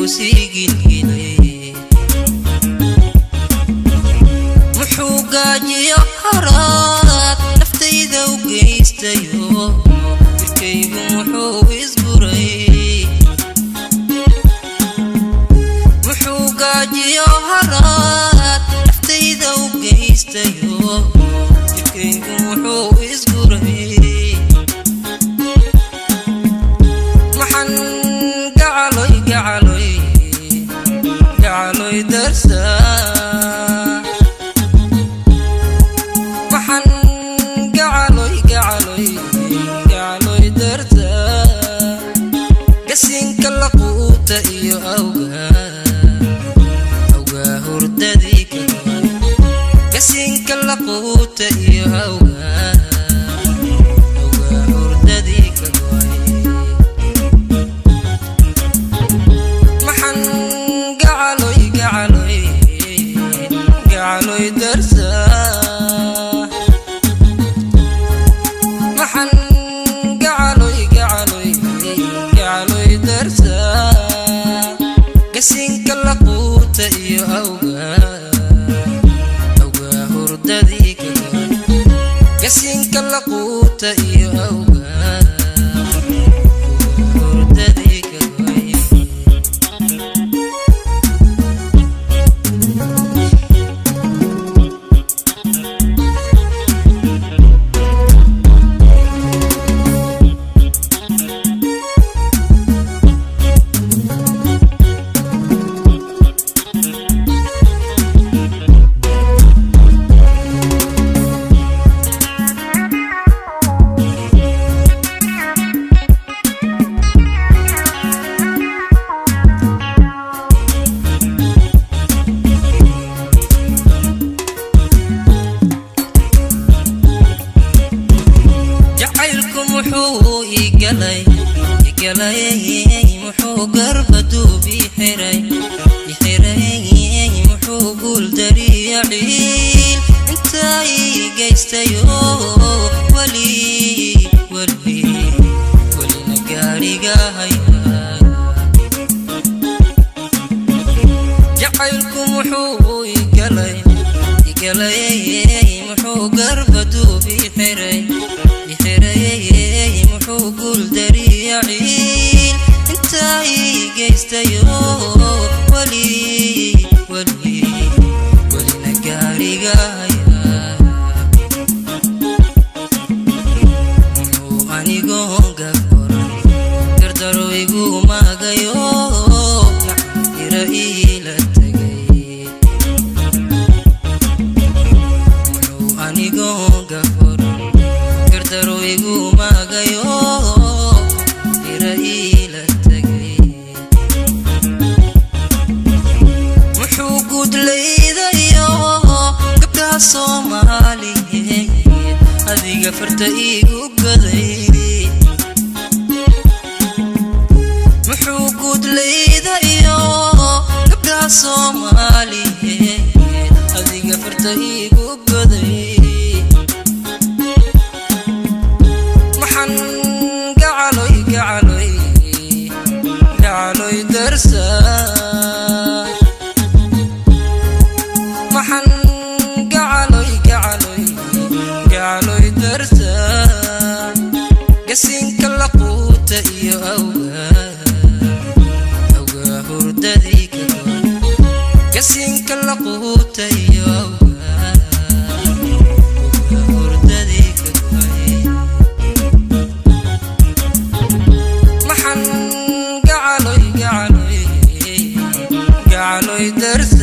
Sii gilgilay muxuu gaajiyo haraad naftayda u geystayo, jirkaygu muxuu isguray? Muxuu gaajiyo haraad naftayda u geystayo, jirkaygu muxuu isguray? Maxan gacaloy gacaloy gacaloy darsa, maxan gacaloy gacaloy gacaloy darta, gasinka laquuta iyo awga awgaa hurdadii ka go'ay, gasinka laquuta iyo awga awgaa hurdadii ka go'ay. Maxan gacaloy gacaloy gacaloy darsa, maxan gacaloy gacaloy gacaloy darsa, gasinka laquuta iyo awga awgaa hurdadii ka go'ay, gasinka laquuta iyo awga hurdadii ka go'ay. Jacaylku muxuu igalay igalay, muxuu garbaduub ixiray ixiray, muxuu guuldariya ciil intaa ii geystayo, weli weli welina gaariga haya? Jacaylku muxuu igalay igalay, muxuu garbaduub ixiray ixiray, muxuu guuldariya ciil intaa ii geystayo, weli weli welina gaariga haya? Muxuu anigoo gagoran gardaro igu maagayo, gacan ira iila tagay? Muxuu anigoo gagoran gardaro igu maagayo, ira iila tagay? Muxuu guudlaydayo gabdhaha Soomaaliyeed adiga farta iigu goday? Muxuu guudlaydayo gabdhaha Soomaaliyeed adiga farta iigu goday? Maxan gacaloy gacaloy gacaloy darsa, maxan gacaloy gacaloy gacaloy darsa, gasinka laquuta iyo awga awgaa hurdadii ka go'ay, gasinka laquuta iyo awga awgaa hurdadii ka go'ay. Maxan gacaloy gacaloy gacaloy darsa.